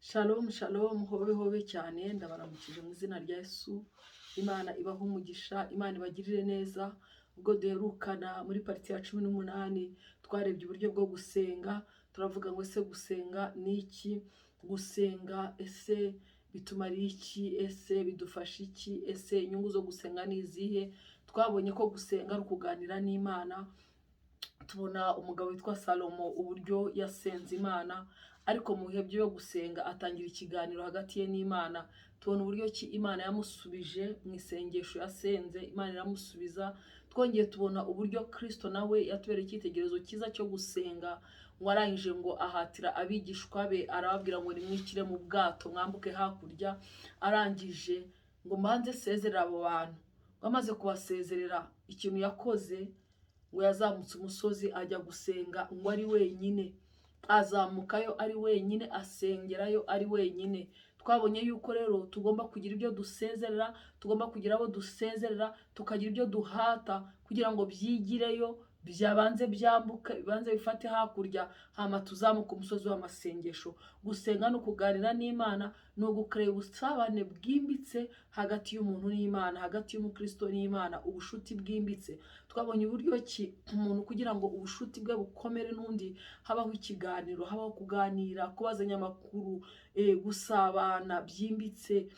Shalom shalom, hobe hobe cyane, ndabaramukije mu izina rya Yesu. Imana ibahe umugisha, Imana ibagirire neza. Ubwo duherukana muri part ya 18, twarebye uburyo bwo gusenga, turavuga ngo: ese gusenga ni iki? Gusenga ese bitumariye iki? Ese bidufasha iki? Ese inyungu zo gusenga ni izihe? Twabonye ko gusenga ari ukuganira n'Imana. Tubona umugabo witwa Salomo, uburyo yasenze Imana, ariko mu bihe byo gusenga atangira ikiganiro hagati ye n'Imana. Tubona uburyo ki Imana yamusubije mu isengesho yasenze, Imana iramusubiza. Twongeye tubona uburyo Kirisito nawe yatubereye icyitegererezo cyiza cyo gusenga, ngo arangije ngo ahatira abigishwa be, arababwira ngo: "Nimwikire mu bwato mwambuke hakurya." Arangije ngo: "Mbanze sezerera abo bantu." Ngo amaze kubasezerera, ikintu yakoze, ngo yazamutse umusozi ajya gusenga ngo ari wenyine. Azamukayo ari wenyine, asengerayo ari wenyine. Twabonye yuko rero tugomba kugira ibyo dusezerera, tugomba kugira abo dusezerera, tukagira ibyo duhata kugira ngo byigireyo, byabanze byambuke, bibanze bifate hakurya, hama tuzamuke umusozi w'amasengesho. Gusenga ni ukuganira n'Imana, ni ugukorera ubusabane bwimbitse hagati y'umuntu n'Imana, hagati y'umukristo n'Imana, ubushuti bwimbitse. Twabonye uburyo ki umuntu, kugira ngo ubushuti bwe bukomere n'undi, habaho ikiganiro, habaho kuganira, kubazanya amakuru, gusabana byimbitse.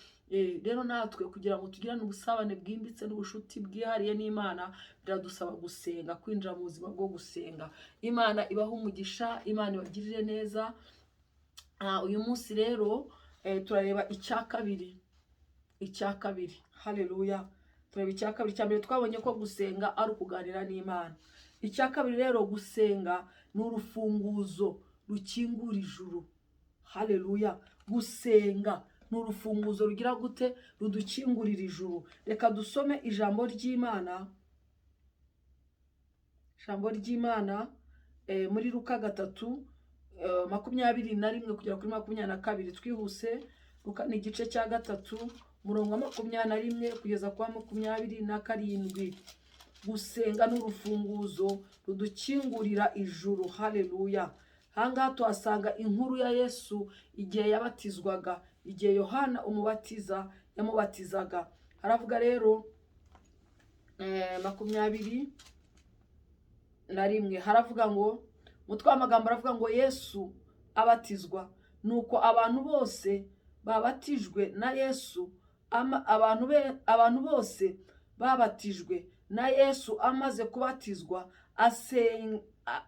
Rero natwe kugira ngo tugirane ubusabane bwimbitse n'ubushuti bwihariye n'Imana, biradusaba gusenga, kwinjira mu buzima bwo gusenga. Imana ibahe umugisha, Imana ibagirire neza. Uyu munsi rero turareba icya kabiri, icya kabiri. Haleluya! Turareba icya kabiri. Icya mbere twabonye ko gusenga ari ukuganira n'Imana. Icya kabiri rero, gusenga ni urufunguzo rukingura ijuru. Haleluya! Gusenga ni urufunguzo rugira gute? Rudukingurira ijuru. Reka dusome ijambo ry'Imana, ijambo ry'Imana muri Luka 3, 21 kugera kuri 22. Twihuse, Luka ni igice cya 3, umurongo wa 21 kugeza kwa 27. Gusenga ni urufunguzo rudukingurira ijuru. Haleluya! Ahangaha tuhasanga inkuru ya Yesu igihe yabatizwaga, igihe Yohana Umubatiza yamubatizaga. Haravuga rero 21, haravuga ngo, umutwe w'amagambo aravuga ngo: "Yesu abatizwa." Nuko abantu bose babatijwe na Yesu abantu bose babatijwe na Yesu amaze kubatizwa,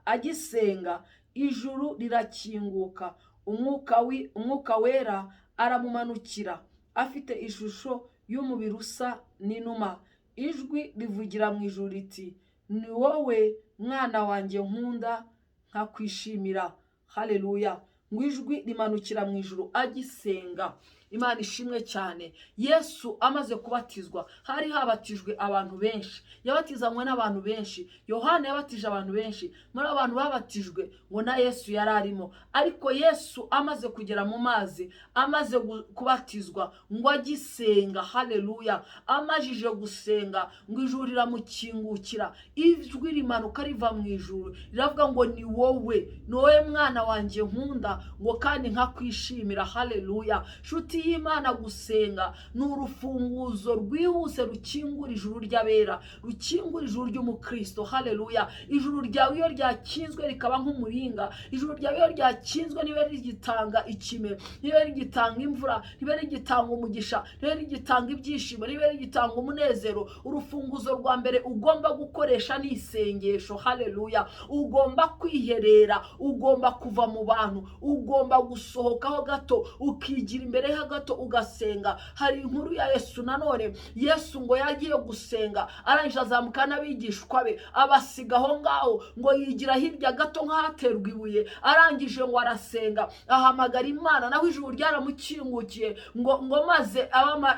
agisenga, ijuru rirakinguka, Umwuka Wera aramumanukira afite ishusho y'umubiri usa n'inuma. Ijwi rivugira mu ijuru riti: "Ni wowe mwana wanjye nkunda, nkakwishimira." Haleluya! Ngo ijwi rimanukira mu ijuru agisenga. Imana ishimwe cyane. Yesu amaze kubatizwa, hari habatijwe abantu benshi, yabatizanywe n'abantu benshi. Yohana yabatije abantu benshi. Muri abantu babatijwe, ngo na Yesu yari arimo. Ariko Yesu amaze kugera mu mazi, amaze kubatizwa, ngo agisenga, haleluya, amajije gusenga, ngo ijuru riramukingukira, ijwi rimanuka riva mu ijuru riravuga ngo: "Ni wowe, ni wowe mwana wanjye nkunda, ngo kandi nkakwishimira." Haleluya! Nshuti y'Imana, gusenga ni urufunguzo rwihuse rukingura ijuru ry'abera, rukingura ijuru ry'umukristo. Haleluya! Ijuru ryawe iyo ryakinzwe rikaba nk'umuringa, ijuru ryawe iyo ryakinzwe, niba rigitanga ikime, niba rigitanga imvura, niba rigitanga umugisha, niba rigitanga ibyishimo, niba rigitanga umunezero, urufunguzo rwa mbere ugomba gukoresha ni isengesho. Haleluya! Ugomba kwiherera, ugomba kuva mu bantu, ugomba gusohokaho gato, ukigira imbere ho gato, ugasenga. Hari inkuru ya Yesu nanone. Yesu ngo yagiye gusenga, arangije azamuka n'abigishwa be, abasiga aho ngaho, ngo yigira hirya gato nk'ahaterwa ibuye. Arangije ngo arasenga, ahamagara Imana, naho ijuru ryaramukingukiye, ngo maze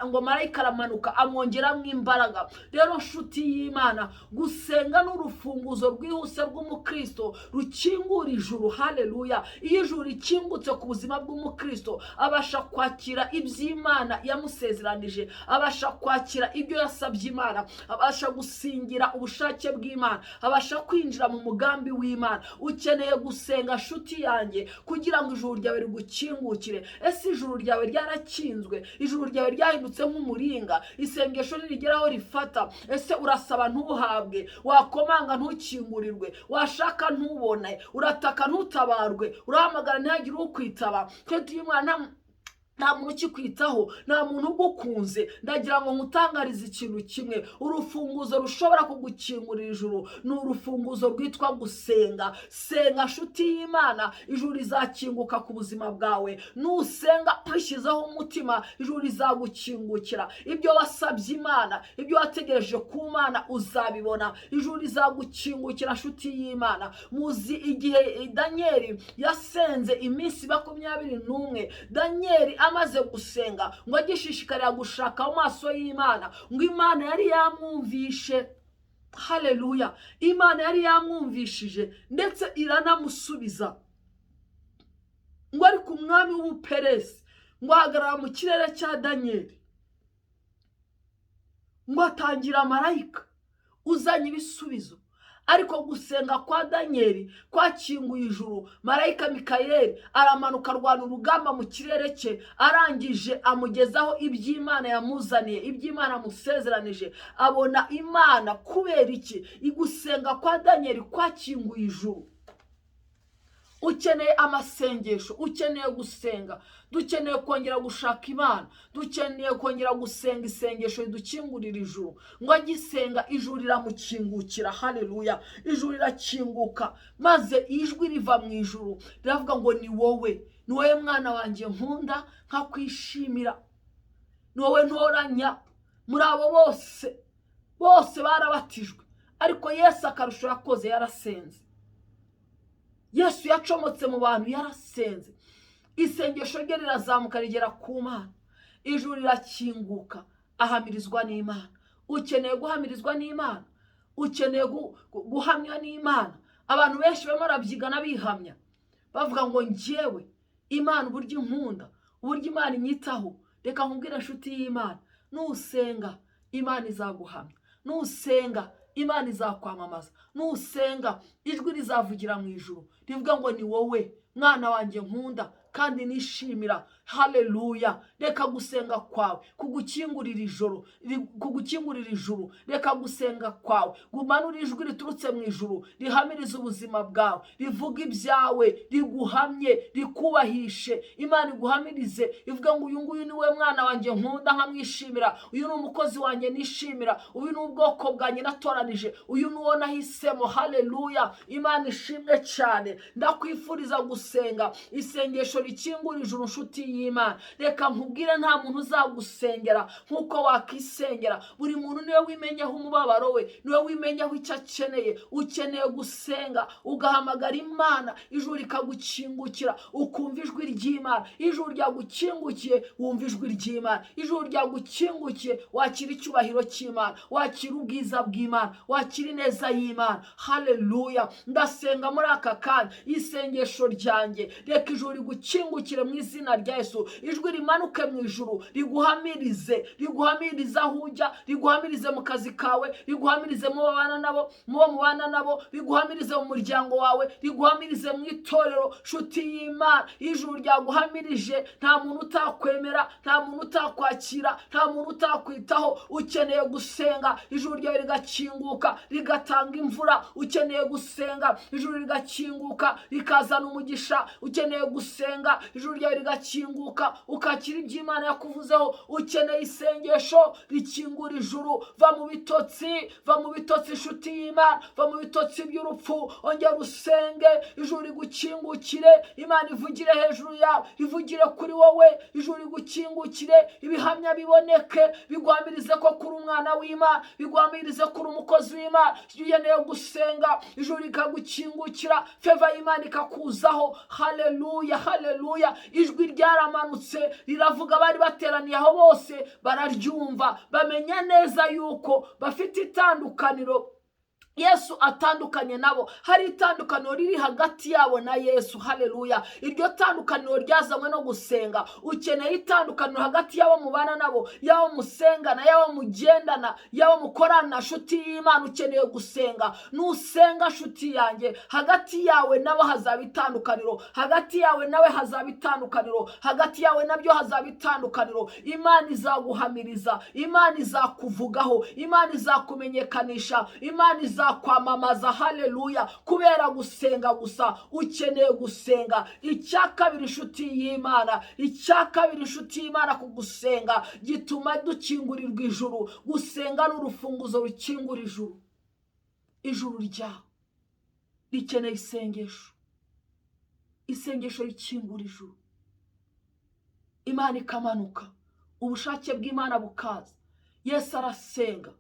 ngo marayika aramanuka amwongeramo imbaraga. Rero nshuti y'Imana, gusenga ni urufunguzo rwihuse rw'umukristo rukingura ijuru. Haleluya! Iyo ijuru rikingutse ku buzima bw'umukristo, abasha kwakira. Kwakira iby'Imana yamusezeranije, abasha kwakira ibyo yasabye Imana, abasha gusingira ubushake bw'Imana, abasha kwinjira mu mugambi w'Imana. Ukeneye gusenga, nshuti yanjye, kugira ngo ijuru ryawe rigukingukire. Ese ijuru ryawe ryarakinzwe? Ijuru ryawe ryahindutse nk'umuringa? Isengesho ntirigeraho rifata? Ese urasaba ntuhabwe? Wakomanga ntukingurirwe? Washaka ntubone? Urataka ntutabarwe? Urahamagara ntihagire ukwitaba? Nshuti y'Imana, nta muntu ukikwitaho, nta muntu ugukunze. Ndagira ngo nkutangarize ikintu kimwe: urufunguzo rushobora kugukingurira ijuru ni urufunguzo rwitwa gusenga. Senga, nshuti y'Imana, ijuru rizakinguka ku buzima bwawe. Nusenga ubishyizeho umutima, ijuru rizagukingukira. Ibyo wasabye Imana, ibyo wategereje ku Mana, uzabibona. Ijuru rizagukingukira, nshuti y'Imana. Muzi igihe Daniyeli yasenze iminsi 21. Daniyeli amaze gusenga, ngo agishishikarira gushaka mu maso y'Imana, ngo Imana yari yamwumvishe. Haleluya! Imana yari yamwumvishije, ndetse iranamusubiza. Ngo ariko umwami w'Ubuperesi ngo ahagarara mu kirere cya Daniyeli, ngo atangira marayika uzanye ibisubizo. Ariko gusenga kwa Daniyeli kwakinguye ijuru. Marayika Mikayeli aramanuka, arwana urugamba mu kirere cye, arangije amugezaho iby'Imana yamuzaniye, iby'Imana amusezeranije. Abona Imana. Kubera iki? Gusenga kwa Daniyeli kwakinguye ijuru. Ukeneye amasengesho, ukeneye gusenga. Dukeneye kongera gushaka Imana, dukeneye kongera gusenga isengesho ridukingurira ijuru. Ngo agisenga, ijuru riramukingukira. Haleluya! Ijuru rirakinguka, maze ijwi riva mu ijuru riravuga ngo: "Ni wowe, ni wowe mwana wanjye nkunda nkakwishimira, ni wowe ntoranya muri abo bose." Bose barabatijwe, ariko Yesu akarusho yakoze yarasenze. Yesu yacomotse mu bantu yarasenze. Isengesho rye rirazamuka rigera ku Mana, ijuru rirakinguka, ahamirizwa n'Imana. Ukeneye guhamirizwa n'Imana, ukeneye guhamywa n'Imana. Abantu benshi barimo barabyigana, bihamya, bavuga ngo: "Njyewe Imana uburyo inkunda, uburyo Imana inyitaho." Reka nkubwire, inshuti y'Imana, nusenga Imana izaguhamya, nusenga Imana izakwamamaza, nusenga ijwi rizavugira mu ijuru rivuga ngo: "Ni wowe mwana wanjye nkunda kandi nishimira." Haleluya! Reka gusenga kwawe kugukingurira ijoro, kugukingurira ijuru. Reka gusenga kwawe gumanura ijwi riturutse mu ijuru, rihamiriza ubuzima bwawe, rivuga ibyawe, riguhamye, rikubahishe. Imana iguhamirize, ivuga ngo: "Uyu nguyu ni we mwana wanjye nkunda nkamwishimira, uyu ni umukozi wanjye nishimira, uyu ni ubwoko bwanjye natoranije, uyu ni uwo nahisemo." Haleluya! Imana ishimwe cyane. Ndakwifuriza gusenga isengesho rikingura ijuru, nshuti y'Imana. Reka nkubwire, nta muntu uzagusengera nk'uko wakisengera. Buri muntu niwe wimenyeho umubabaro we, niwe wimenyeho icyo akeneye. Ukeneye gusenga, ugahamagara Imana, ijuru rikagukingukira, ukumva ijwi ry'Imana. Ijuru ryagukingukiye, wumva ijwi ry'Imana. Ijuru ryagukingukiye, wakira icyubahiro cy'Imana, wakira ubwiza bw'Imana, wakira ineza y'Imana. Haleluya! Ndasenga muri aka kanya isengesho ryanjye: reka ijuru rigukingukire mu izina rya Yesu. Ijwi rimanuke mu ijuru, riguhamirize, riguhamirize aho ujya, riguhamirize mu kazi kawe, riguhamirize mu babana nabo, mu bo mubana nabo, riguhamirize mu muryango wawe, riguhamirize mu itorero. Nshuti y'Imana, ijuru ryaguhamirije, nta muntu utakwemera, nta muntu utakwakira, nta muntu utakwitaho. Ukeneye gusenga, ijuru ryawe rigakinguka, rigatanga imvura. Ukeneye gusenga, ijuru rigakinguka, rikazana umugisha. Ukeneye gusenga, ijuru ryawe rigakinguka, ukakira ibyo Imana yakuvuzeho. Ukeneye isengesho rikingura ijuru. Va mu bitotsi, va mu bitotsi, inshuti y'Imana, va mu bitotsi by'urupfu. Ongera usenge, ijuru rigukingukire, Imana ivugire hejuru yawe, ivugire kuri wowe. Ijuru rigukingukire, ibihamya biboneke, biguhamirize ko kuri umwana w'Imana, biguhamirize kuri umukozi w'Imana. Ukeneye gusenga, ijuru rikagukingukira, favor y'Imana ikakuzaho. Haleluya, haleluya! Ijwi ryaramanutse riravuga, bari bateraniye aho bose bararyumva, bamenya neza yuko bafite itandukaniro. Yesu atandukanye nabo. Hari itandukaniro riri hagati yabo na Yesu. Haleluya! Iryo tandukaniro ryazanywe no gusenga. Ukeneye itandukaniro hagati y'abo mubana nabo, y'abo musengana, y'abo mugendana, y'abo mukorana. Nshuti y'Imana, ukeneye gusenga. Nusenga, nshuti yanjye, hagati yawe nabo hazaba itandukaniro, hagati yawe nawe hazaba itandukaniro, hagati yawe nabyo hazaba itandukaniro. Imana izaguhamiriza, Imana izakuvugaho, Imana izakumenyekanisha, Imana izakwamamaza. Haleluya! Kubera gusenga gusa. Ukeneye gusenga. Icya kabiri, inshuti y'Imana, icya kabiri, inshuti y'Imana, ku gusenga gituma dukingurirwa ijuru. Gusenga ni urufunguzo rukingura ijuru. Ijuru ryawe rikeneye isengesho. Isengesho rikingura ijuru, Imana ikamanuka, ubushake bw'Imana bukaza. Yesu arasenga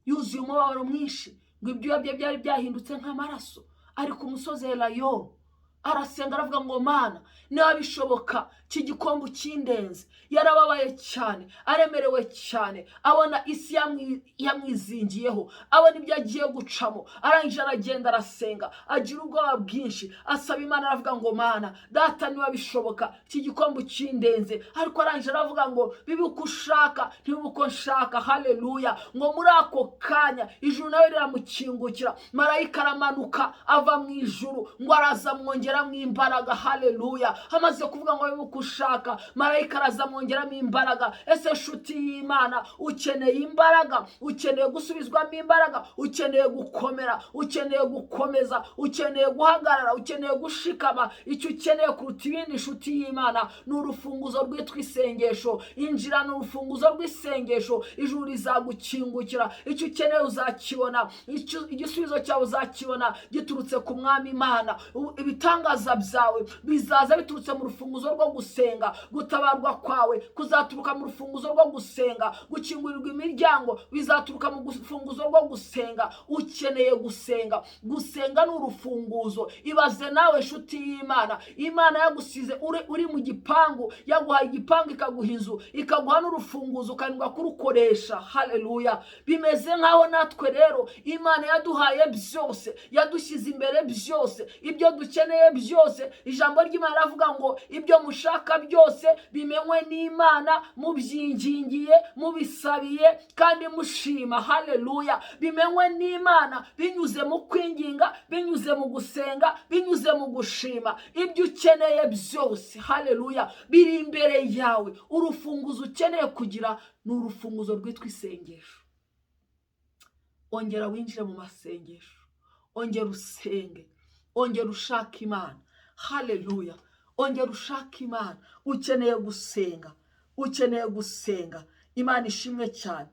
yuzuye umubabaro mwinshi, ngo ibyuya bye byari byahindutse nk'amaraso, ari ku musozi Elayono. Arasenga, aravuga ngo: "Mana, niba bishoboka, iki gikombe ukindenze." Yarababaye cyane, aremerewe cyane, abona isi yamwizingiyeho, abona ibyo agiye gucamo. Arangije aragenda arasenga, agira ubwoba bwinshi, asaba Imana, aravuga ngo: "Mana Data, niba bishoboka, iki gikombe ukindenze." Ariko arangije aravuga ngo: "Bibe uko ushaka, ntibibe uko nshaka." Haleluya! Ngo muri ako kanya ijuru nawe riramukingukira, marayika aramanuka ava mu ijuru, ngo araza amwongeramo imbaraga. Haleluya! Amaze kuvuga ngo bibe uko ushaka, marayika araza amwongeramo imbaraga. Ese nshuti y'Imana, ukeneye imbaraga? Ukeneye gusubizwamo imbaraga? Ukeneye gukomera? Ukeneye gukomeza? Ukeneye guhagarara? Ukeneye gushikama? Icyo ukeneye kuruta ibindi, inshuti y'Imana, ni urufunguzo rwitwa isengesho. Injira ni urufunguzo rw'isengesho, ijuru rizagukingukira. Icyo ukeneye uzakibona, igisubizo cyawe uzakibona giturutse ku Mwami Imana. Ibitangaza byawe bizaza biturutse mu rufunguzo rwo gusenga. Gutabarwa kwawe kuzaturuka mu rufunguzo rwo gusenga. Gukingurirwa imiryango bizaturuka mu rufunguzo rwo gusenga. Ukeneye gusenga. Gusenga ni urufunguzo. Ibaze nawe, nshuti y'Imana, Imana yagusize uri mu gipangu, yaguhaye igipangu, ikaguha inzu, ikaguha n'urufunguzo, ukananirwa kurukoresha. Haleluya! Bimeze nk'aho natwe rero Imana yaduhaye byose, yadushyize imbere byose, ibyo dukeneye byose. Ijambo ry'Imana riravuga ngo: "Ibyo mushaka byose bimenywe n'Imana, mubyingingiye, mubisabiye kandi mushima." Haleluya! Bimenywe n'Imana binyuze mu kwinginga, binyuze mu gusenga, binyuze mu gushima. Ibyo ukeneye byose, haleluya, biri imbere yawe. Urufunguzo ukeneye kugira ni urufunguzo rwitwa isengesho. Ongera winjire mu masengesho, ongera usenge, ongera ushake Imana. Haleluya! Ongera ushake Imana. Ukeneye gusenga, ukeneye gusenga. Imana ishimwe cyane.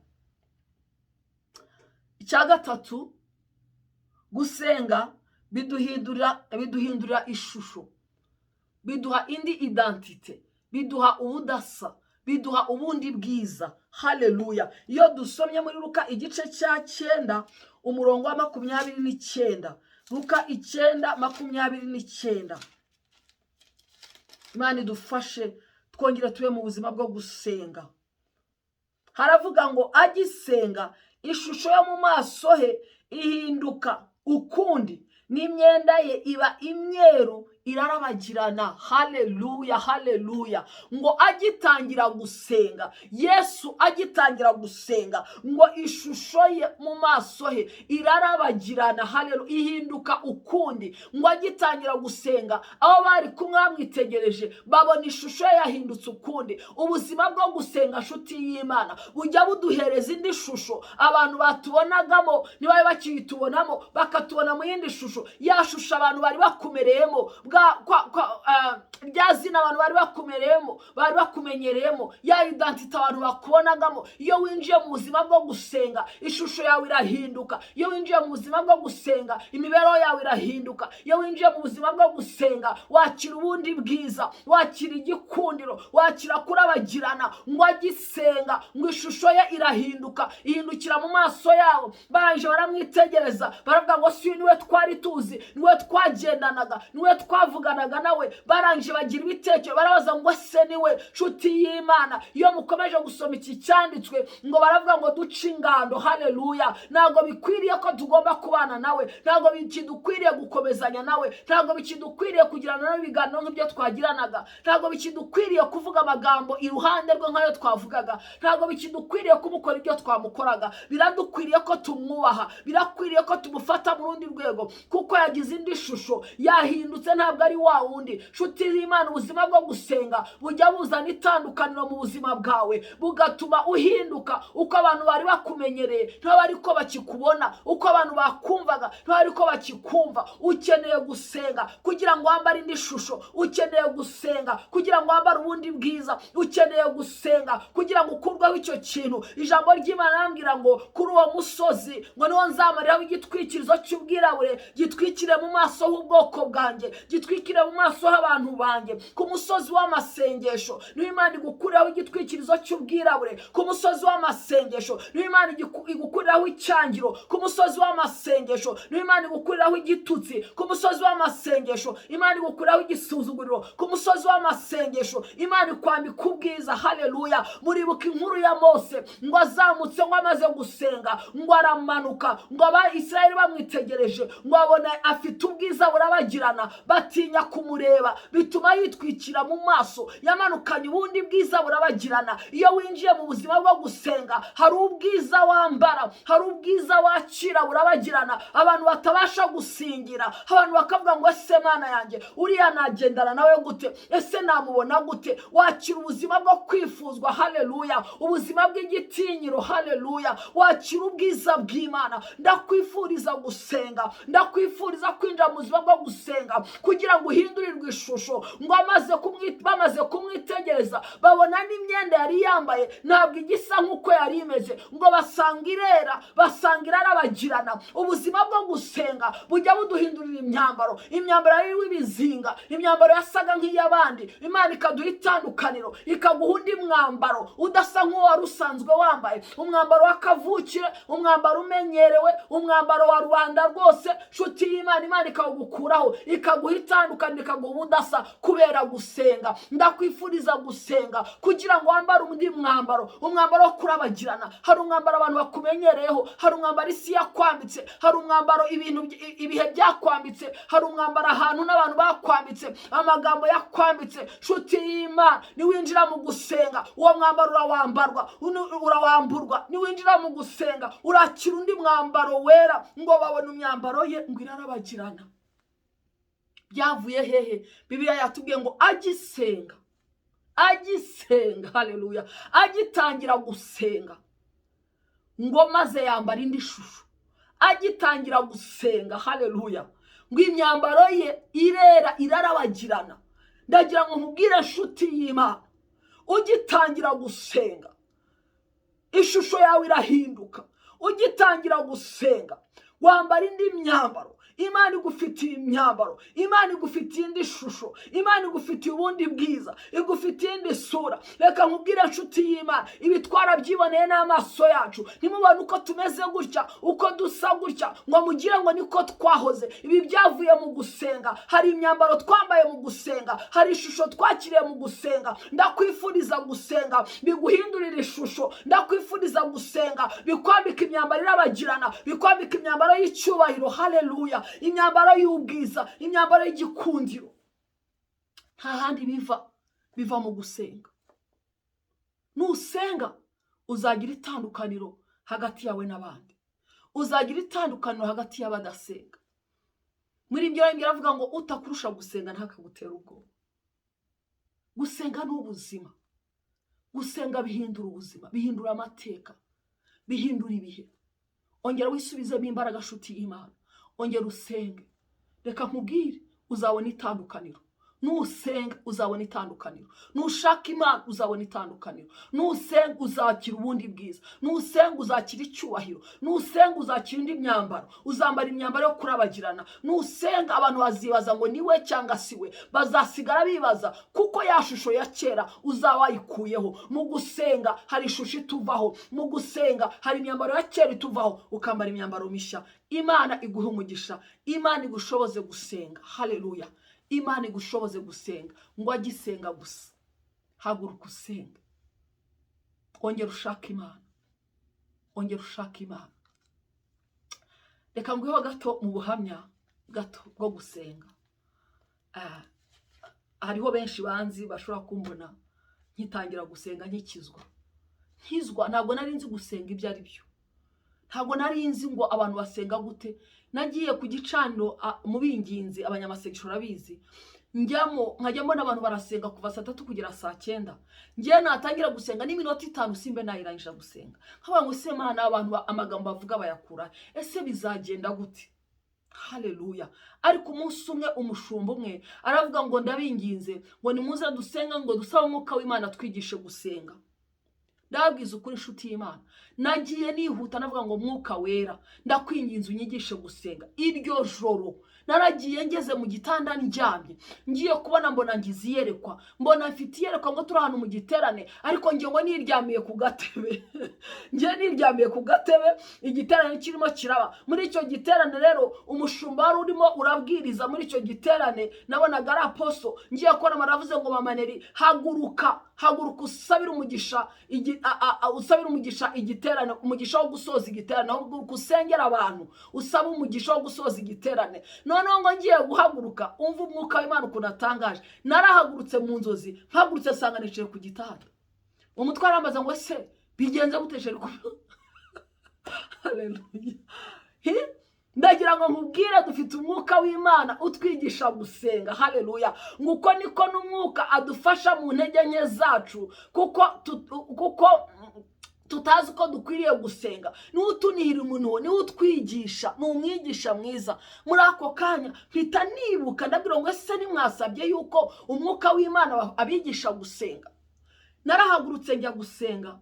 Icya gatatu, gusenga biduhindurira ishusho, biduha indi identité, biduha ubudasa, biduha ubundi bwiza. Haleluya! Iyo dusomye muri Luka igice cya 9, umurongo wa 29, Luka 9:29. Imana idufashe twongere tube mu buzima bwo gusenga. Haravuga ngo: "Agisenga, ishusho yo mu maso he ihinduka ukundi, n'imyenda ye iba imyeru irarabagirana." Haleluya, haleluya! Ngo agitangira gusenga, Yesu agitangira gusenga, ngo ishusho ye mu maso he irarabagirana. Haleluya! Ihinduka ukundi. Ngo agitangira gusenga, abo bari kumwe bamwitegereje babona ishusho ye yahindutse ukundi. Ubuzima bwo gusenga, nshuti y'Imana, bujya buduhereza indi shusho. Abantu batubonagamo ntibabe bakiyitubonamo, bakatubona mu yindi shusho. Ya shusho abantu bari bakumereyemo, rya zina abantu bari bakumereyemo, bari bakumenyereyemo, ya identité abantu bakubonagamo, iyo winjiye mu buzima bwo gusenga, ishusho yawe irahinduka. Iyo winjiye mu buzima bwo gusenga, imibereho yawe irahinduka. Iyo winjiye mu buzima bwo gusenga, wakira ubundi bwiza, wakira igikundiro, wakira kurabagirana. Ngo agisenga, ngo ishusho ye irahinduka, ihindukira mu maso yabo. Barangije baramwitegereza, baravuga ngo: "Si uyu niwe twari tuzi, niwe twagendanaga, niwe twavuganaga?" bavuganaga nawe barangije bagira ibitekerezo, barabaza ngo ese niwe? Nshuti y'Imana, iyo mukomeje gusoma iki cyanditswe, ngo baravuga ngo duce ingando. Haleluya! Ntabwo bikwiriye ko tugomba kubana nawe, ntabwo bikidukwiriye gukomezanya nawe, ntabwo bikidukwiriye kugirana nawe ibiganiro nk'ibyo twagiranaga, ntabwo bikidukwiriye kuvuga amagambo iruhande rwe nk'ayo twavugaga, ntabwo bikidukwiriye kumukora ibyo twamukoraga. Biradukwiriye ko tumwubaha, birakwiriye ko tumufata mu rundi rwego, kuko yagize indi shusho, yahindutse, ntabwo ari wa wundi. Nshuti y'Imana, ubuzima bwo gusenga bujya buzana itandukaniro mu buzima bwawe, bugatuma uhinduka. Uko abantu bari bakumenyereye ntibaba ariko bakikubona, uko abantu bakumvaga ntibaba ariko bakikumva. Ukeneye gusenga kugira ngo wambare indi shusho, ukeneye gusenga kugira ngo wambare ubundi bwiza, ukeneye gusenga kugira ngo ukurweho icyo kintu. Ijambo ry'Imana arambwira ngo kuri uwo musozi ngo niwo nzamariraho igitwikirizo cy'ubwirabure, gitwikire mu maso h'ubwoko bwanjye, gitwikire mu maso h'abantu banjye. Ku musozi w'amasengesho niho Imana igukuriraho igitwikirizo cy'ubwirabure. Ku musozi w'amasengesho niho Imana igukuriraho icyangiro. Ku musozi w'amasengesho niho Imana igukuriraho igitutsi. Ku musozi w'amasengesho Imana igukuriraho igisuzuguriro. Ku musozi w'amasengesho Imana ikwambika ubwiza. Haleluya! Muribuka inkuru ya Mose, ngo azamutse, ngo amaze gusenga, ngo aramanuka, ngo Abayisiraheli bamwitegereje ngo abona afite ubwiza burabagirana, batinya kumureba, bituma yitwikira mu maso. Yamanukanye ubundi bwiza burabagirana. Iyo winjiye mu buzima bwo gusenga, hari ubwiza wambara, hari ubwiza wakira burabagirana, abantu batabasha gusingira, abantu bakavuga ngo ese Mana yanjye, uriya nagendana nawe gute? Ese namubona gute? Wakira ubuzima bwo kwifuzwa. Haleluya! Ubuzima bw'igitinyiro. Haleluya! Wakira ubwiza bw'Imana. Ndakwifuriza gusenga, ndakwifuriza kwinjira mu buzima bwo gusenga kugira ngo uhindurirwe ishusho. Ngo bamaze kumwitegereza, babona n'imyenda yari yambaye ntabwo igisa nk'uko yari imeze, ngo basanga irera, basanga irarabagirana. Ubuzima bwo gusenga bujya buduhindurira imyambaro. Imyambaro yari ibizinga, imyambaro yasaga nk'iy'abandi, Imana ikaduha itandukaniro, ikaguha undi mwambaro udasa nk'uwo wari usanzwe wambaye, umwambaro w'akavukire, umwambaro umenyerewe, umwambaro wa rubanda rwose. Nshuti y'Imana, Imana ikawugukuraho, ikaguha itandukaniro, ikaguha ubudasa kubera gusenga. Ndakwifuriza gusenga kugira ngo wambare undi mwambaro, umwambaro wo kurabagirana. Hari umwambaro abantu bakumenyereyeho, hari umwambaro isi yakwambitse, hari umwambaro ibintu ibihe byakwambitse, hari umwambaro ahantu n'abantu bakwambitse, amagambo yakwambitse. Nshuti y'Imana, niwinjira mu gusenga, uwo mwambaro urawambarwa, urawamburwa. Niwinjira mu gusenga, urakira undi mwambaro wera. Ngo babone imyambaro ye ngo irarabagirana. Byavuye hehe? Bibiliya yatubwiye ngo agisenga, agisenga, haleluya, agitangira gusenga, ngo maze yambara indi shusho. Agitangira gusenga, haleluya, ngo imyambaro ye irera, irarabagirana. Ndagira ngo nkubwire, nshuti y'Imana, ugitangira gusenga ishusho yawe irahinduka. Ugitangira gusenga wambara indi myambaro. Imana igufitiye imyambaro, Imana igufitiye indi shusho, Imana igufitiye ubundi bwiza, igufitiye indi sura. Reka nkubwire, nshuti y'Imana, ibi twarabyiboneye n'amaso yacu. Ntimubone uko tumeze gutya, uko dusa gutya, ngo mugire ngo niko twahoze. Ibi byavuye mu gusenga. Hari imyambaro twambaye mu gusenga, hari ishusho twakiriye mu gusenga. Ndakwifuriza gusenga biguhindurira ishusho. Ndakwifuriza gusenga bikwambika imyambaro irabagirana, bikwambika imyambaro y'icyubahiro. Haleluya! Imyambaro y'ubwiza, imyambaro y'igikundiro. Nta handi biva, biva mu gusenga. Nusenga uzagira itandukaniro hagati yawe n'abandi, uzagira itandukaniro hagati y'abadasenga. Muri ibyo aravuga ngo utakurusha gusenga ntakagutere ubwoba. Gusenga ni ubuzima. Gusenga bihindura ubuzima, bihindura amateka, bihindura ibihe. Ongera wisubizemo imbaraga, nshuti y'Imana, ongera usenge. Reka nkubwire, uzabona itandukaniro nusenga, uzabona itandukaniro nushaka Imana, uzabona itandukaniro nusenga, uzakira ubundi bwiza nusenga, uzakira icyubahiro nusenga, uzakira indi myambaro, uzambara imyambaro yo kurabagirana nusenga. Abantu bazibaza ngo ni we cyangwa si we, bazasigara bibaza, kuko ya shusho ya kera uzaba wayikuyeho. Mu gusenga hari ishusho ituvaho, mu gusenga hari imyambaro ya kera ituvaho, ukambara imyambaro mishya. Imana iguhe umugisha, Imana igushoboze gusenga. Haleluya! Imana igushoboze gusenga. Ngo agisenga gusa, haguruka usenga, ongera ushaka Imana, ongera ushaka Imana. Reka nguheho gato mu buhamya gato bwo gusenga. Hariho benshi banzi bashobora kumbona nkitangira gusenga, nkikizwa. Nkizwa ntabwo nari nzi gusenga ibyo ari byo, ntabwo nari nzi ngo abantu basenga gute. Nagiye ku gicaniro mu binginzi, abanyamasengesho urabizi, njyamo nkajya mbona abantu barasenga kuva saa 3 kugera saa 9. Ngewe natangira gusenga n'iminota 5 simbe nayirangije gusenga, nkavuga ngo: "Se Mana, abantu amagambo bavuga bayakura? Ese bizagenda gute?" Haleluya! Ariko umunsi umwe umushumba umwe aravuga ngo: "Ndabinginze ngo nimuze dusenga, ngo dusabe Umwuka w'Imana twigishe gusenga." Ndababwiza ukuri, inshuti y'Imana, nagiye nihuta, navuga ngo: "Mwuka Wera, ndakwinginze unyigishe gusenga." Iryo joro naragiye, ngeze mu gitanda ndyamye, ngiye kubona mbona ngize iyerekwa, mbona mfite iyerekwa ngo turi ahantu mu giterane, ariko njye ngo niryamiye ku gatebe, njye niryamiye ku gatebe, igiterane kirimo kiraba. Muri icyo giterane rero umushumba wari urimo urabwiriza muri icyo giterane nabonaga ari apostle. Ngiye kubona baravuze ngo: "Mama Nelly, haguruka, haguruka usabire umugisha usabire umugisha igiterane, umugisha wo gusoza igiterane. Haguruka usengera abantu, usaba umugisha wo gusoza igiterane." Noneho ngo ngiye guhaguruka, umva Umwuka w'Imana ukuntu atangaje, narahagurutse mu nzozi, mpagurutse nsanga nicaye ku gitanda. Umutwe arambaza ngo: "Ese bigenze gute, chérie?" Haleluya! Ndagira ngo nkubwire, dufite Umwuka w'Imana utwigisha gusenga. Haleluya! Nguko niko n'Umwuka adufasha mu ntege nke zacu, kuko tutazi uko dukwiriye gusenga. Niwe utunihira umuntu, niwe utwigisha, ni umwigisha mwiza. Muri ako kanya mpita nibuka, ndabwira ngo: "Ese ntimwasabye yuko Umwuka w'Imana abigisha gusenga?" Narahagurutse njya gusenga,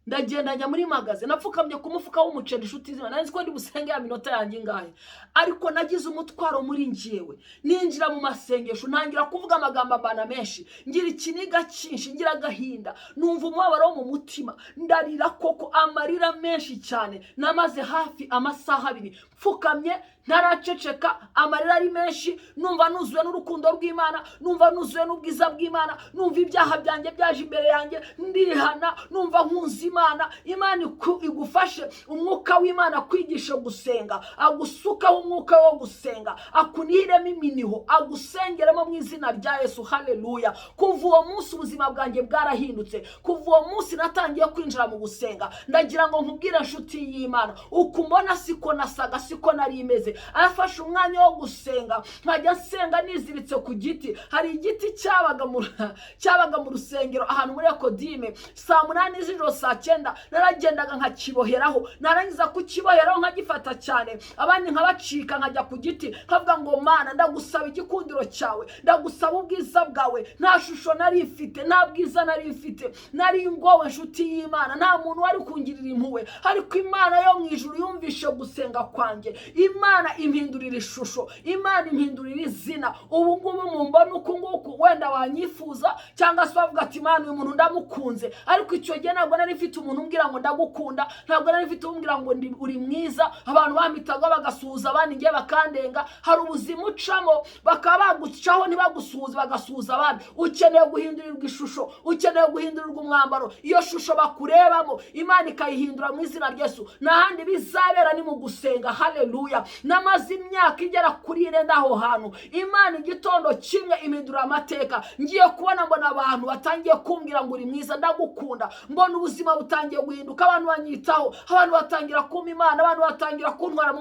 ndagenda njya muri magasin, napfukamye ku mufuka w'umuceri. Inshuti zimwe, nari nzi ko ndi busenge ya minota yanjye ingahe, ariko nagize umutwaro muri njyewe, ninjira mu masengesho, ntangira kuvuga amagambo ambana menshi, ngira ikiniga cyinshi, ngira agahinda, numva umubabaro wo mu mutima, ndarira koko amarira menshi cyane. Namaze hafi amasaha 2 mfukamye, ntaraceceka, amarira ari menshi, numva nuzuwe n'urukundo rw'Imana, numva nuzuwe n'ubwiza bw'Imana, numva ibyaha byanjye byaje imbere yanjye, ndihana, numva nkunze Imana. Imana igufashe, Umwuka w'Imana akwigishe gusenga, agusukaho umwuka wo gusenga, akunihiremo iminiho, agusengeremo mu izina rya Yesu. Haleluya! Kuva uwo munsi ubuzima bwanjye bwarahindutse. Kuva uwo munsi natangiye kwinjira mu gusenga. Ndagira ngo nkubwire, inshuti y'Imana, uko umbona siko nasaga, siko nari imeze. Afashe umwanya wo gusenga, nkajya nsenga niziritse ku giti. Hari igiti cyabaga mu rusengero ahantu muri ekodime. Saa 8 z'ijoro, saa 9, naragendaga nkakiboheraho, narangiza kukiboheraho nkagifata cyane, abandi nkabacika, nkajya ku giti nkavuga ngo: "Mana, ndagusaba igikundiro cyawe, ndagusaba ubwiza bwawe." Nta shusho nari mfite, nta bwiza nari mfite, nari ngowe, inshuti y'Imana, nta muntu wari kungirira impuhwe, ariko Imana yo mu ijuru yumvishe gusenga kwanjye. Imana impindurira ishusho, Imana impindurira izina. Ubu ngubu mumbona uku nguku, wenda wanyifuza cyangwa se wavuga ati: "Imana, uyu muntu ndamukunze." Ariko icyo gihe ntabwo nari mfite umuntu umbwira ngo ndagukunda, ntabwo nari mfite umbwira ngo uri mwiza. Abantu bampitaga bagasuhuza abandi, ngiye bakandenga. Hari ubuzima ucamo bakaba bagucaho ntibagusuhuze, bagasuhuza abandi. Ukeneye guhindurirwa ishusho, ukeneye guhindurirwa umwambaro. Iyo shusho bakurebamo Imana ikayihindura mu izina rya Yesu. Nta handi bizabera, ni mu gusenga. Haleluya! Namaze imyaka igera kuri ine aho hantu. Imana igitondo kimwe impindura amateka. Ngiye kubona mbona abantu batangiye kumbwira ngo: "Uri mwiza, ndagukunda." Mbona ubuzima butangiye guhinduka, abantu banyitaho, abantu batangira kumpa Imana, abantu batangira kuntwara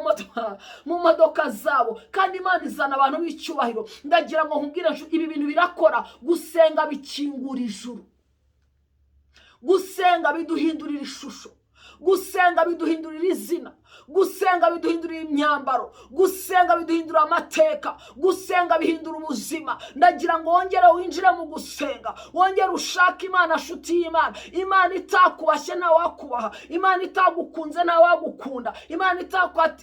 mu modoka zabo, kandi Imana izana abantu b'icyubahiro. Ndagira ngo nkubwire, ibi bintu birakora. Gusenga bikingura ijuru, gusenga biduhindurira ishusho, gusenga biduhindurira izina, gusenga biduhindurira imyambaro, gusenga biduhindura amateka, gusenga bihindura ubuzima. Ndagira ngo wongere winjire mu gusenga, wongere ushake Imana, nshuti y'Imana. Imana itakubashye ntawakubaha, Imana itagukunze ntawagukunda, Imana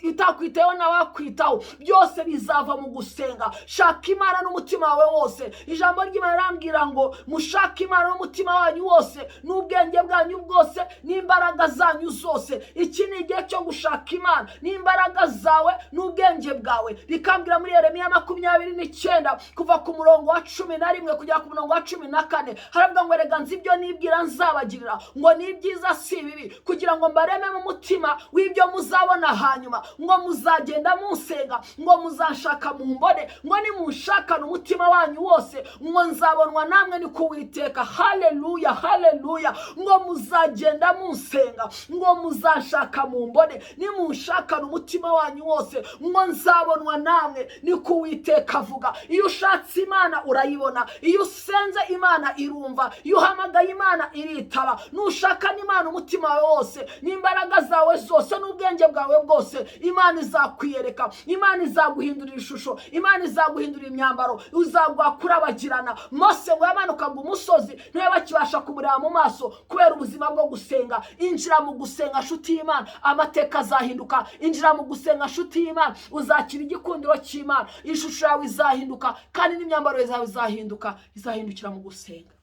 itakwitayeho ntawakwitaho. Byose bizava mu gusenga. Shaka Imana n'umutima wawe wose. Ijambo ry'Imana rirambwira ngo mushake Imana n'umutima wanyu wose n'ubwenge bwanyu bwose n'imbaraga zanyu. zanyu zose. Iki ni igihe cyo gushaka Imana n'imbaraga zawe n'ubwenge bwawe. Rikambwira muri Yeremiya 29, kuva ku murongo wa 11 kugera ku murongo wa 14, haravuga ngo: "Erega nzi ibyo nibwira nzabagirira, ngo ni ibyiza si ibibi, kugira ngo mbareme mu mutima w'ibyo muzabona hanyuma, ngo muzagenda munsenga, ngo muzashaka mumbone, ngo nimunshakane umutima wanyu wose, ngo nzabonwa namwe, ni kuwiteka." Haleluya, haleluya! Ngo muzagenda munsenga, ngo muzashaka mumbone, nimunshakane umutima wanyu wose, ngo nzabonwa namwe, ni kuwiteka avuga. Iyo ushatse Imana urayibona, iyo usenze Imana irumva, iyo uhamagaye Imana iritaba. Nushaka n'Imana umutima wawe wose n'imbaraga zawe zose n'ubwenge bwawe bwose, Imana izakwiyereka, Imana izaguhindurira ishusho, Imana izaguhindurira imyambaro, uzaguha kurabagirana. Mose ngo yamanukaga umusozi ntibe bakibasha kumureba mu maso kubera ubuzima bwo gusenga. Injira mu gusenga, nshuti y'Imana, amateka azahinduka. Injira mu gusenga, nshuti y'Imana, uzakira igikundiro cy'Imana, ishusho yawe izahinduka kandi n'imyambaro yawe izahinduka, izahindukira mu gusenga.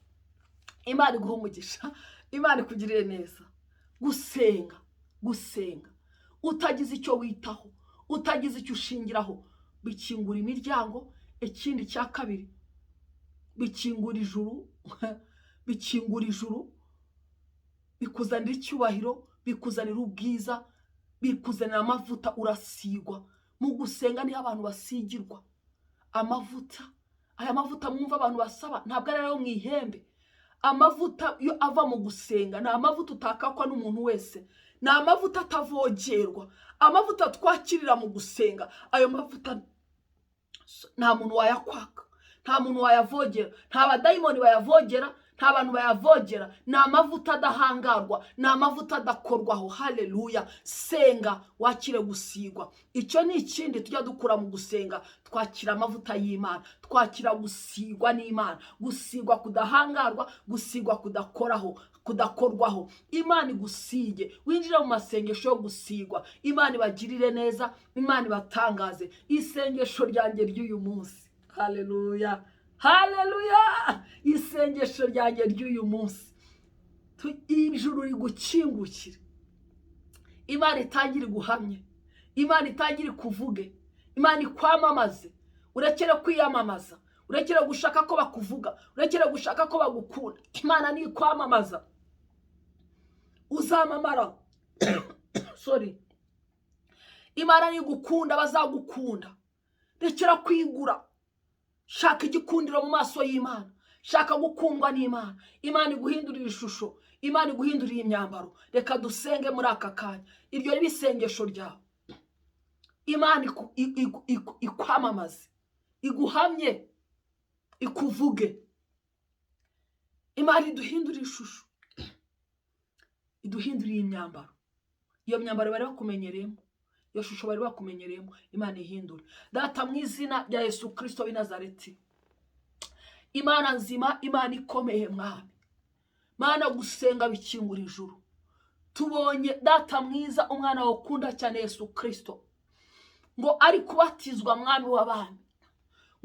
Imana iguha umugisha, Imana ikugirire neza. Gusenga, gusenga utagize icyo witaho, utagize icyo ushingiraho, bikingura imiryango. Ikindi cya kabiri, bikingura ijuru, bikingura ijuru, bikuzanira icyubahiro, bikuzanira ubwiza, bikuzanira amavuta, urasigwa. Mu gusenga niho abantu basigirwa amavuta. Aya mavuta mwumva abantu basaba ntabwo ari ayo mu ihembe. Amavuta yo ava mu gusenga ni amavuta utakakwa n'umuntu wese, ni amavuta atavogerwa, amavuta twakirira mu gusenga. Ayo mavuta nta muntu wayakwaka, nta muntu wayavogera, nta badayimoni bayavogera, nta bantu bayavogera. Ni amavuta adahangarwa, ni amavuta adakorwaho. Haleluya! Senga wakire gusigwa. Icyo ni ikindi tujya dukura mu gusenga: twakira amavuta y'Imana, twakira gusigwa n'Imana, gusigwa kudahangarwa, gusigwa kudakoraho, kudakorwaho. Imana igusige, winjire mu masengesho yo gusigwa. Imana ibagirire neza, Imana ibatangaze. Isengesho ryanjye ry'uyu munsi, haleluya, haleluya! Isengesho ryanjye ry'uyu munsi, ijuru rigukingukire, Imana itangire iguhamye, Imana itangire ikuvuge, Imana ikwamamaze. Urekere kwiyamamaza, urekere gushaka ko bakuvuga, urekere gushaka ko bagukunda. Imana nikwamamaza uzamamara. Sorry. Imana nigukunda bazagukunda. Rekera kwigura, shaka igikundiro mu maso y'Imana, shaka gukundwa n'Imana. Imana iguhindurira ishusho, Imana iguhindurira imyambaro. Reka dusenge muri aka kanya. Iryo riba isengesho ryawe. Imana ikwamamaze, iguhamye, ikuvuge. Imana iduhindurire ishusho, iduhindurire imyambaro. Iyo myambaro bari bakumenyereyemo, iyo shusho bari bakumenyereyemo, Imana ihindure. Data, mu izina rya Yesu Kirisito w'i Nazareti, Imana nzima, Imana ikomeye, Mwami Mana, gusenga bikingura ijuru. Tubonye, Data mwiza, umwana wawe ukunda cyane Yesu Kirisito ngo ari kubatizwa, Mwami w'abami,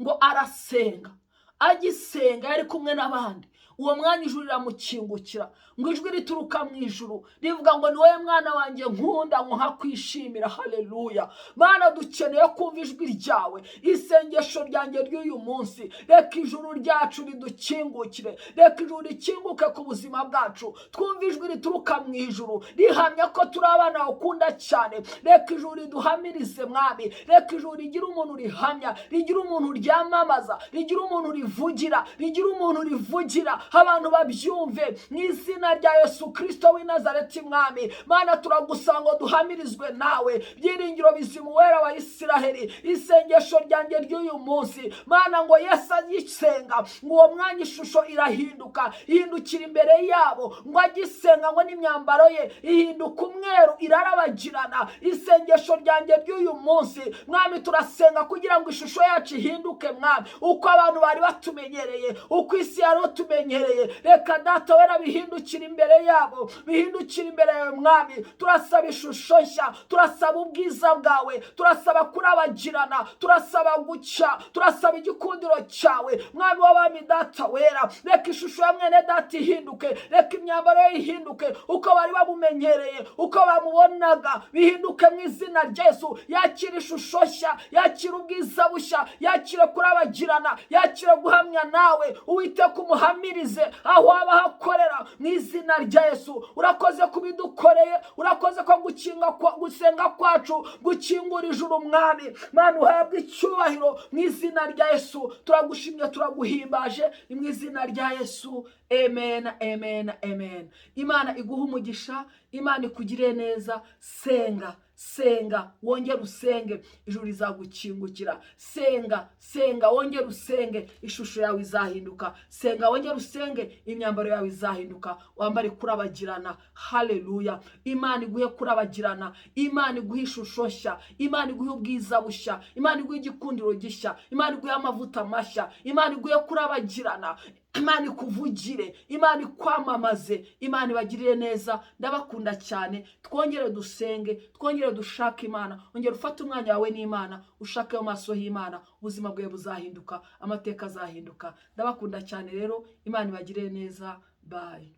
ngo arasenga. Agisenga yari kumwe n'abandi. Uwo mwanya ijuru riramukingukira, ngo ijwi rituruka mu ijuru rivuga ngo: "Ni wowe mwana wanjye nkunda, ngo nkakwishimira." Haleluya! Mana, dukeneye kumva ijwi ryawe. Isengesho ryanjye ry'uyu munsi, reka ijuru ryacu ridukingukire, reka ijuru rikinguke ku buzima bwacu, twumve ijwi rituruka mu ijuru rihamya ko turi abana ukunda cyane. Reka ijuru riduhamirize, Mwami. Reka ijuru rigire umuntu rihamya, rigire umuntu ryamamaza, rigire umuntu rivugira, rigire umuntu rivugira, abantu babyumve, mu izina rya Yesu Kirisito w'i Nazareti. Mwami Mana, turagusaba ngo duhamirizwe nawe, byiringiro bizima, Uwera wa Isiraheli. Isengesho ryanjye ry'uyu munsi, Mana, ngo Yesu agisenga, ngo uwo mwanya ishusho irahinduka, ihindukira imbere yabo, ngo agisenga ngo n'imyambaro ye ihinduka umweru, irarabagirana. Isengesho ryanjye ry'uyu munsi, Mwami, turasenga kugira ngo ishusho yacu ihinduke, Mwami. Uko abantu bari batumenyereye, uko isi yari utumenyereye. bamumenyereye. Reka Data Wera bihindukire imbere yabo, bihindukire imbere yawe, Mwami. Turasaba ishusho nshya, turasaba ubwiza bwawe, turasaba kurabagirana, turasaba gucya, turasaba igikundiro cyawe, Mwami w'abami, Data Wera. Reka ishusho ya mwene data ihinduke, reka imyambaro ye ihinduke. Uko bari bamumenyereye, uko bamubonaga, bihinduke mu izina rya Yesu. Yakira ishusho nshya, yakira ubwiza bushya, yakira kurabagirana, yakira guhamya nawe. Uwiteka umuhamirize aho waba hakorera mu izina rya Yesu. Urakoze kubidukoreye, urakoze ko gukinga gusenga kwacu gukingura ijuru. Mwami Mana, uhabwe icyubahiro mu izina rya Yesu. Turagushimye, turaguhimbaje, ni mu izina rya Yesu. Amen, amen, amen. Imana iguhe umugisha, Imana ikugirire neza. Senga, senga wongere usenge, ijuru rizagukingukira. Senga, senga wongere usenge, ishusho yawe izahinduka. Senga wongere usenge, imyambaro yawe izahinduka, wambare kurabagirana. Haleluya! Imana iguhe kurabagirana, Imana iguhe ishusho nshya, Imana iguhe ubwiza bushya, Imana iguhe igikundiro gishya, Imana iguhe amavuta mashya, Imana iguhe kurabagirana, Imana ikuvugire, Imana ikwamamaze, Imana ibagirire neza. Ndabakunda cyane. Twongere dusenge, twongere dushake Imana. Ongera ufate umwanya wawe n'Imana, ushake mu maso y'Imana, ubuzima bwawe buzahinduka, amateka azahinduka. Ndabakunda cyane rero, Imana ibagirire neza. Bye.